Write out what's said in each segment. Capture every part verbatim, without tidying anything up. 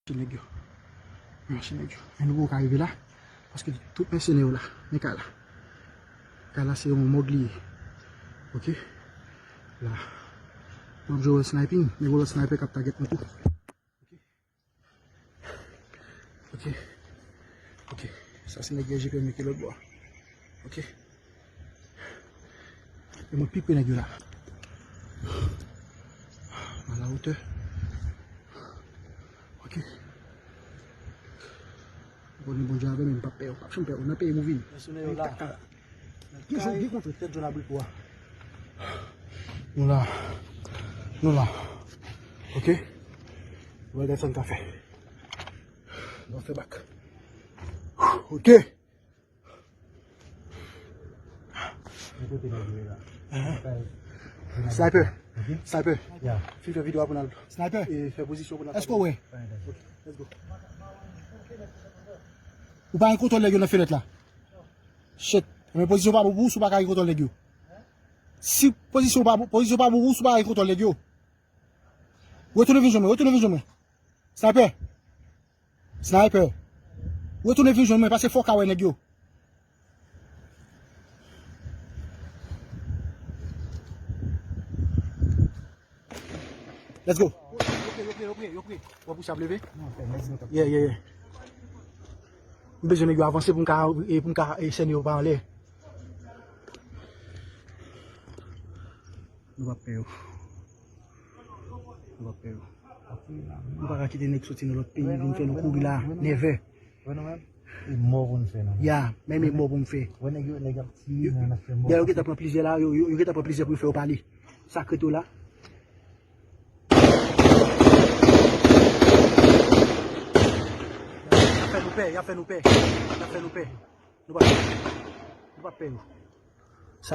Mache nèg yo. Mache nèg yo. Men nou poko ka rive la. Paske tout mèsenè yo la. Men kay la. Kay la se yon mòg li ye. Ok. La. N ap jwe wòl sniping. Men gen lòt sniper k ap target nou tou. Ok. Ok. Ok. Sa se nèg yo G P M ki lòt bò. Ok. E mwen pi pre nèg yo la. A la wotè. Ok. Bon, Bondye avè m, m p ap pè yo, m p ap janm pè yo. Nan peyi m ou vin. Mèsenè yo la. Gen jou, gen kontre. Tèt jòn abriko a. Nou la. Nou la. Ok. Nou va gade sa n ka fè. Nou fè bak. Ok. Sniper. Sniper. Fin fè videyo a pou n al. Sniper. E fè pozisyon pou n al. Èske w wè? Ok, let's go. Ou pa gen kontwòl nèg yo nan fenèt la. Shit. Men pozisyon pa bon pou ou, si w pa ka gen kontwòl nèg yo. Si pozisyon pa bon, pozisyon pa bon pou ou, si w pa ka gen kontwòl nèg yo. Retounen vin jwenn mwen, retounen vin jwenn mwen. Sniper. Sniper. Retounen vin jwenn mwen, paske fò w ka wè nèg yo. Let's go. Yo pre, yo pre, yo pre, yo pre. W ap pouse ap leve? Yeah, yeah, yeah. M bezwen nèg yo avanse pou m ka, e, pou m ka, e, sène yo pa anlè. Nou p ap pè yo. Nou p ap pè yo. Nou pa ka kite nèg soti nan lòt peyi vin fè nou kouri la, nève. Wè nou menm? E mò pou n fè nou. Ya, menm e mò pou m fè. Wè nèg yo, nèg ap tire, men n ap fè mò. Dèyè yo gentan pran plizyè la, yo, yo, yo gentan pran plizyè pou yo fè yo pale. Sa k ret yo la. Y ap fè nou pè, y ap fè nou pè. Y ap fè nou pè. Nou pa, nou pa pè yo. Sa.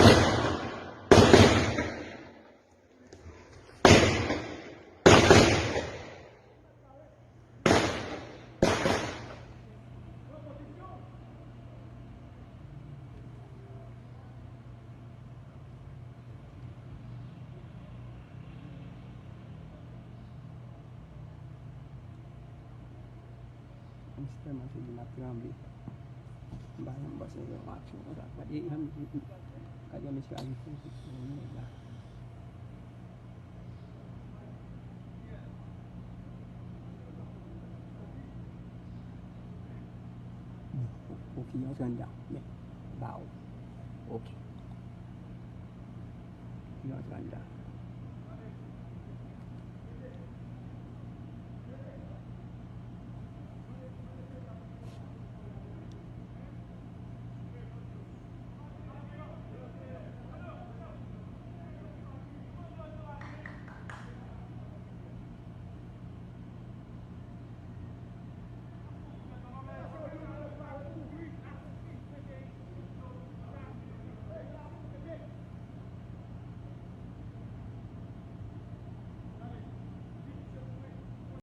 M tèlman figi m ap tranble. M pa janm panse gen yon aksyon konsa. Gade, gade, gade yon mesye a li fou, fou, fou, nèg la. Ok, yo antre anndan. Men, ba ou. Ok. Yo antre anndan.